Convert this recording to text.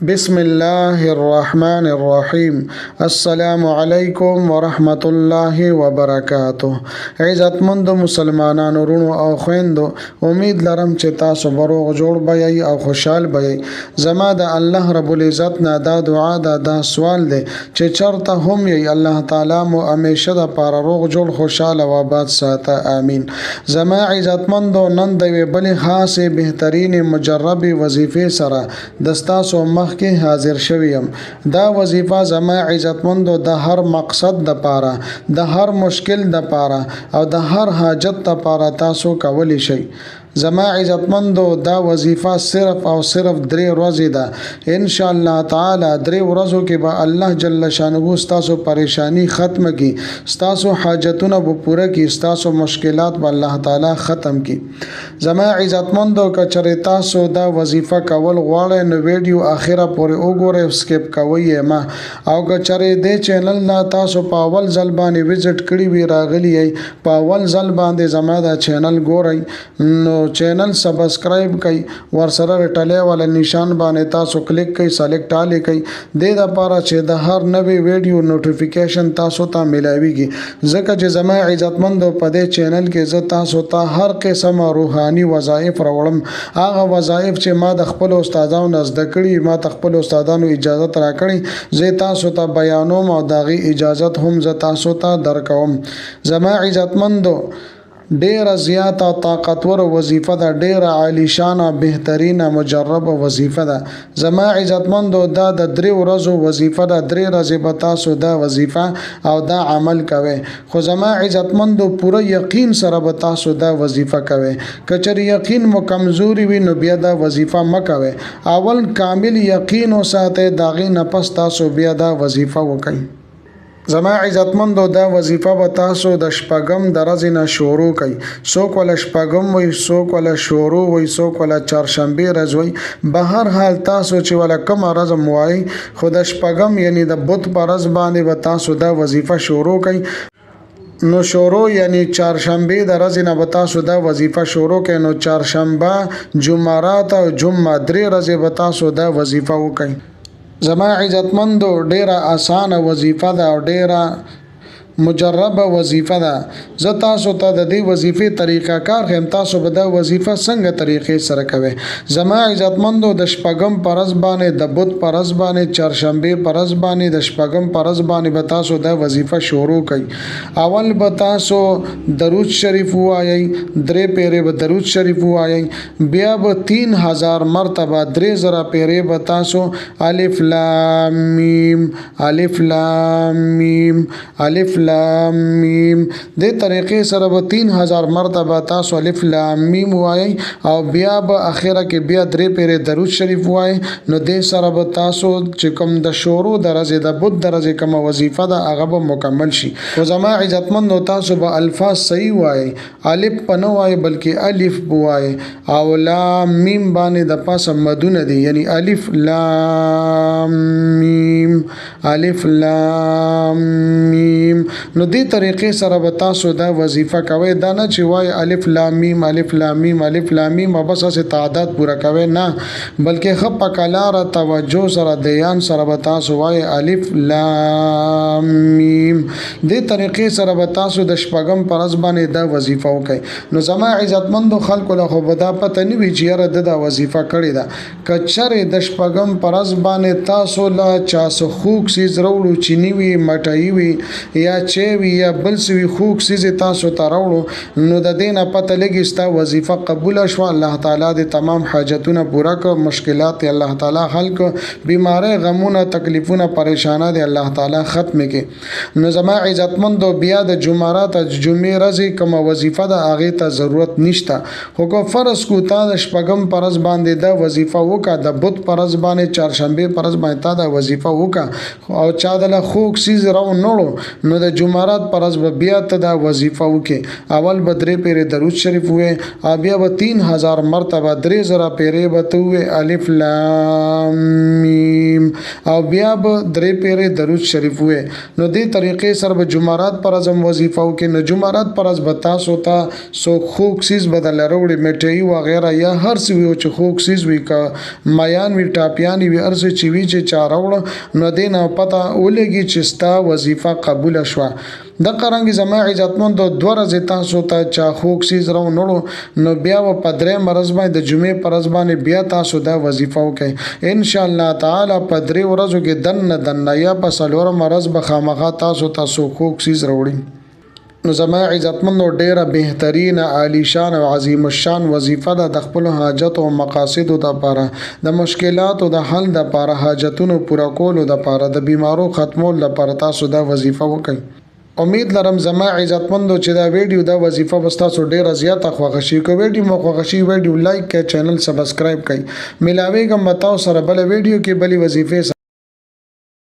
بسم الله الرحمن الرحیم. السلام علیکم ورحمت الله وبرکاته. عزتمند مسلمانانو، وروڼو او خویندو، امید لرم چې تاسو به روغ جوړ به یئ او خوشحال به یئ. زما د الله رب العزت نه دا دعا ده، دا سوال دی چې چرته هم یئ، الله تعالی مو همیشه دپاره روغ جوړ، خوشحال او آباد ساته، آمین. زما عزتمندو، نن د یوې بلې خاصې، بهترینې، مجربې وظیفې سره د ستاسو مخ کې حاضر شوی یم. دا وظیفه زما عزتمندو د هر مقصد د پاره، د هر مشکل د پاره او د هر حاجت د پاره تاسو کولی شئ. زما عزتمندو، دا وظیفه صرف او صرف 3 ورځې ده. ان شاء الله تعالی 3 ورځو کې به الله جل شانه ستاسو پریشانی ختم کړي، ستاسو حاجتونه به پوره کړي، ستاسو مشکلات به الله تعالی ختم کړي. زما عزتمندو، که چېرې تاسو دا وظیفه کول غواړئ نو ویډیو اخره پورې وګورئ، skip کوئ یې مه. او که چېرې دې چینل نه تاسو په اول ځل باندې visit کړي وي، راغلي یئ، په اول ځل باندې زما دا چینل ګورئ، نو چینل subscribe کړئ، ورسره ټلی والا نشان باندې تاسو کلیک کړئ، select all کړئ، دې دپاره چې د هر نوې ویډیو notification تاسو ته میلاویږي. ځکه چې زما عزتمندو، په دې چینل کې زه تاسو ته هر قسم روحاني وظایف راوړم، هغه وظایف چې ما د خپل استادانو نه زده کړي، ما ته خپل استادانو اجازت راکړي، زه تاسو ته بیانوم او د هغې اجازت هم زه تاسو ته درکوم. زما عزتمندو، ډیره زیاته طاقتور وظیفه ده، ډیره عالیشانه، بهترینه، مجربه وظیفه ده. زما عزتمندو، دا د 3 ورځو وظیفه ده. 3 ورځې به تاسو دا وظیفه او دا عمل کوئ، خو زما عزتمندو، پوره یقین سره به تاسو دا وظیفه کوئ. که چېرې یقین مو کمزوري وي نو بیا دا وظیفه مه کوئ. اول کامل یقین وساتئ، د هغې نه پس تاسو بیا دا وظیفه وکئ. زما عزتمندو، دا وظیفه به تاسو د شپږم د ورځې نه شروع کړئ. څوک وله شپږم وایي، څوک وله شروع وایي، څوک وله چهارشنبې ورځ وایي. بهر حال تاسو چې وله کومه ورځ هم وایئ، خو د شپږم یعنی د بدھ په ورځ باندې به تاسو دا وظیفه شروع کړئ. نو شروع یعنی چهارشنبې د ورځې نه به تاسو دا وظیفه شروع کړئ. نو چهارشنبه، جمعرات او جمعه، 3 ورځې به تاسو دا وظیفه وکړئ. زما عزتمندو، ډیره اسانه وظیفه ده او ډیره مجربه وظیفه ده. زه تاسو ته د دې وظیفې طریقه کار ښیم، تاسو به دا وظیفه څنګه طریقې سره کوئ. زما عزتمندو، د شپږم په ورځ باندې، د بدھ په ورځ باندې، چهارشنبې په ورځ باندې، د شپږم په ورځ باندې به تاسو دا وظیفه شروع کړئ. اول به تاسو درود شریف ووایئ، 3 پیرې به درود شریف ووایئ، بیا به 3000 مرتبه، 3000 پیرې به تاسو الف لام میم، الف لام میم، الف لام میم، دې طریقې سره به 3000 مرتبه تاسو الف لام میم وایئ. او بیا به اخره کې بیا 3 پیرې درود شریف وایئ. نو دې سره به تاسو چې کوم د شروع د ورځې، د بدھ د ورځې کومه وظیفه ده، هغه به مکمل شي. خو زما عزتمندو، تاسو به الفاظ صحیح وایئ، الف په نه وایئ بلکې الف به وایئ، او لام میم باندې د پاسه مدونه دي، یعنی الف لام میم، الف لام میم. نو دې طریقې سره به تاسو دا وظیفه کوئ. دا نه چې وایئ الف لام میم، الف لام میم، الف لام میم او بس هسې تعداد پوره کوئ، نه، بلکې ښه په کلاره توجه سره، دیان سره به تاسو وایئ الف لام میم. دې طریقې سره به تاسو د شپږم په ورځ باندې دا وظیفه وکئ. نو زما عزتمندو خلکو له خو به دا پته نه وي چې یاره ده دا وظیفه کړې ده. که چېرې د شپږم په ورځ باندې تاسو له چا څه خوږ څیز راوړو، چیني وي، مټۍ وي، یا چای وي، یا بل څه وي، خوږ څیز یې تاسو ته راوړو، نو د دې نه پته لګي ستا وظیفه قبوله شوه. الله تعالی دې تمام حاجتونه پوره کړه، مشکلات یې الله تعالی حل کړه، بیمارۍ، غمونه، تکلیفونه، پریشانه دې الله تعالی ختمې کړي. نو زما عزتمندو، بیا د جمعرات جمعې ورځې کومه وظیفه ده، هغې ته ضرورت نشته. خو که فرض کو تا د شپږم په ورځ باندې دا وظیفه وکړه، د بدھ په ورځ باندې، چهارشنبې په ورځ باندې تا دا وظیفه وکړه او چا دله خوږ څیز راونړو، نو د جمعرات پر ورځ به بیا ته دا وظیفه وکې. اول به 3 پیرې درود شریف ووایې او بیا به 3000 مرتبه، 3000 پیرې به ته ووایې الف لام میم، او بیا به درې پیرې درود شریف ووایې. نو دې طریقې سره به جمعرات پر ورځ هم وظیفه وکړئ. نو جمعرات پر ورځ به تاسو ته څوک خوږ څیز به درله راوړي، میټهي وغیره یا هر څه وي، چې خوږ څیز وي، که میان وي، ټاپیانې وي، هر څه چې وي چې چا راوړه، نو دې نه پته ولګي چې ستا وظیفه قبوله شوه. دغه رنګ زما عزتمندو، 2 ورځې تاسو ته چا خوږ څیز راونړو، نو بیا به په دریم ورځ باندې، د جمعې پر ورځ باندې بیا تاسو دا وظیفه وکړئ. ان شاء الله تعالی په 3 ورځو کې دننه دننه یا په څلورمه ورځ به خامخا تاسو ته څوک خوږ څیز راوړي. نو زما عزتمندو، ډیره بهترینه، عالیشان او عظیم الشان وظیفه ده د خپلو حاجتو او مقاصدو دپاره، د مشکلاتو د حل دپاره، حاجتونو پوره کولو دپاره، د بیمارو ختمولو دپاره تاسو دا وظیفه وکړئ. امید لرم زما عزتمندو چې دا ویډیو، دا وظیفه به ستاسو ډیره زیاته خوښه شي. که ویډیو مو خوښه شي، ویډیو لایک کړئ، چینل سبسکرایب کړئ. ملاویږم به تاسو سره بله ویډیو کې بلې وظیفې سره.